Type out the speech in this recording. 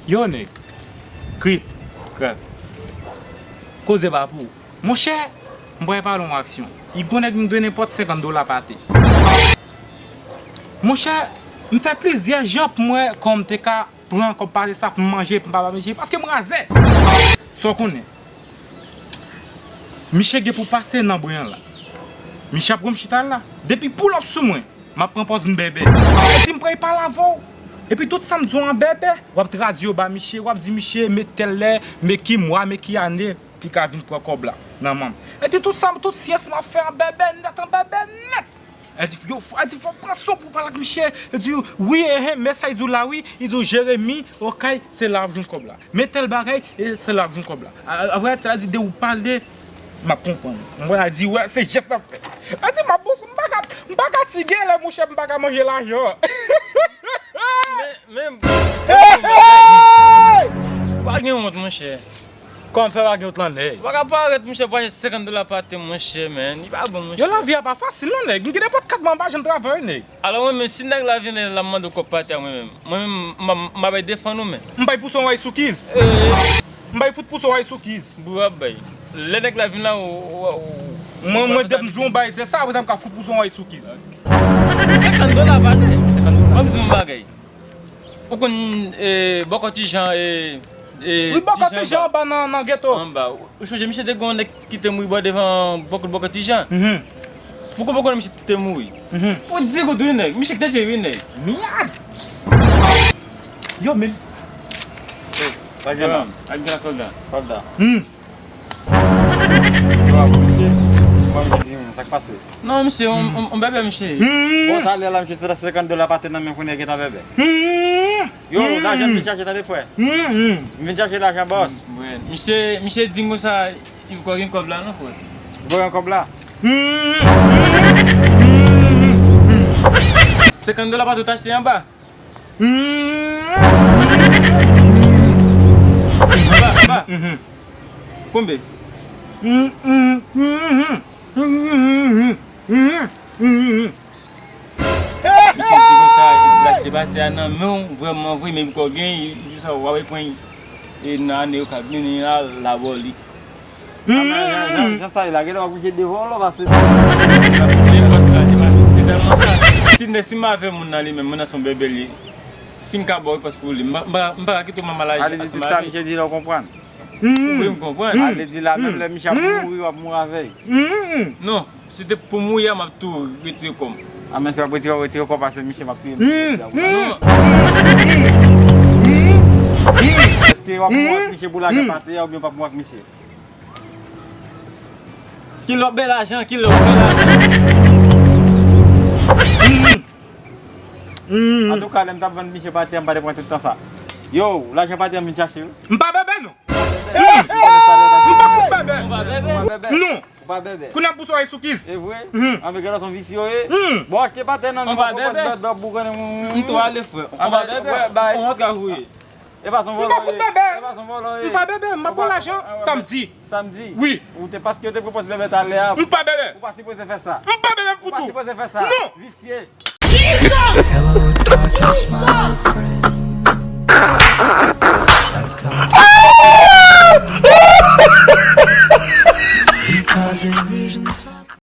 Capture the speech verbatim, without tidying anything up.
Yo, nèg. Krip. Krip. Koze pa pou ou. Monchè, m pral pale yon aksyon. I gon nèg m dwe nenpòt senkant dola pa tè. Monchè, m fè plizyè jan pou m wè kòman m te ka pran kòb pa tè sa pou m manje, pou m pa manje, paske m razè. Sa w konnen. Miche gen pou pase nan bren an la. Miche ap wè m chita la. Depi pull up sou mwen, m ap pran pòz m bèbè. Li di m pral pale avè w. Epi tout sa m di w an bèbè, w ap tradui yo ba miche, w ap di miche, men tèl lè, men ki mwa, men ki ane, pou li ka vin pran kòb la nan men m. Epi tout sa, tout syans m ap fè an bèbè nèt, an bèbè nèt. Li di, yo, li di, fò w pran san w pou w pale ak miche. Li di, wi, enhen, men sa li di w la, wi. Li di w, Jeremi, okay, se la w ap jwenn kòb la. Men tèl bagay, e se la w ap jwenn kòb la. A, a, apre sa, li di, de ou pale, m ap konprann. Mwen, li di, wè, se jès l ap fè. Li di, m ap bon, m pa ka, m pa ka ti gen lè, monchè, m pa ka manje lajan. Men, men, pa gen wont, monchè. Kòman fè pa gen wont lan, nèg? Ou pa ka parèt, monchè, pou achte senkant dola pa tè, monchè, man. Li pa bon, monchè. Yo, lavi a pa fasil, non, nèg. M gen nenpòt kat mwa, m pa janm travay, nèg. Alò, mwen menm, si nèg la vin la, l ap mande w kòb pa tè a, mwen menm. Mwen menm, m, m, m ap bay defann ou, men. M bay pou son way sou kiz. Eh. M bay fout pou son way sou kiz. Bro ap bay. Lè nèg la vin la, ou, ou, ou, mwen, mwen, depi m di w yon bay, se sa, apre sa, m ka fout pou son way sou kiz. Senkant dola pa tè. Senkant dola. Ban m di w yon bagay. Ou konn, eh, bòkò Ti Jan, eh, eh, wi, bòkò Ti Jan anba. Anba nan, nan geto. Anba. Ou chonje, misye te gen yon nèg ki te mouri bò devan bòkò, bòkò Ti Jan? Mhm. Pou konbyen ou konnen misye te mouri? Mhm. Pou di goud, wi, nèg. Misye ki te tye, wi, nèg. Myad! Yo, men. Eh, pa gen nan. Ak gran sòlda. Sòlda. Hmm. Yo, ap misye, ou pa vle di m sa k pase? Non, misye, on, on, on bèbè, misye. Hmm. Bon, talè la, misye, se senkant dola pa tè nan men, kounye a gentan bèbè. Hmm. Yo, hmm, lajan m vin chache, tande, frè. Hmm. M vin chache lajan, bòs. Wi, misye, misye di m konsa, li poko gen kòb la, non, frè. Li poko gen kòb la? Hmm. Senkant dola pa tè ou t achte anba? Anba, anba. Konbyen? Misye di konsa, li achte pa tè a nan men w, vrèman vre, men li poko gen, li di sa, w ap pran, e nan ane yo k ap vini a, l a bò li. Jan, jan, jan sa ye la, genlè w ap oblije devòlò, paske. Men bòs la, se pa, se tèlman sa. Si, si, si m avè moun nan li menm, moun nan se yon bèbè li, si m ka ba w ripons pou li, m pa, m pa, m pa ka kite w manman lajan ansanm avè l. Ale di tout sa misye di la, w konprann. Wi, m konprann. Ale di la, menm lè misye ap mouri, w ap mouri avè l. Non, si te pou mouri a, m ap tou retire kò m. A, men si w ap retire, w retire kò w, paske misye m ap touye misye. Non. Èske w ap mouri ak misye pou lajan pa tè a, oubyen w p ap mouri ak misye? Kilè w ap bay lajan, kilè w ap bay lajan. Antouka, lè m t ap vann misye pa tè a, m pa te pran tout tan sa. Yo, lajan pa tè a m vin chache, wi. M pa bèbè, non. M pa fout bèbè. Ou pa bèbè? Ou pa bèbè? Non. Ou pa bèbè? Kounye a m pou sou ay sou kiz. E vre? Anben, gade son visye w ye. Bon, achte pa tè nan men, ou pa bèbè. Bèbè, boukannen. M tou ale, frè. Ou pa bèbè? Ou wont ka vouye. E pa son vòlò w ye. M pa fout bèbè. E pa son vòlò w ye. M pa bèbè, m ap pran lajan samdi. Samdi? Wi. Ou te, paske yo te pwopoze bèbè talè a. M pa bèbè. Ou pa sipoze fè sa. M pa bèbè, m fout ou. Ou pa sipoze fè sa. Non. Visye. Hello, darkness, my friend. I've come to because in visions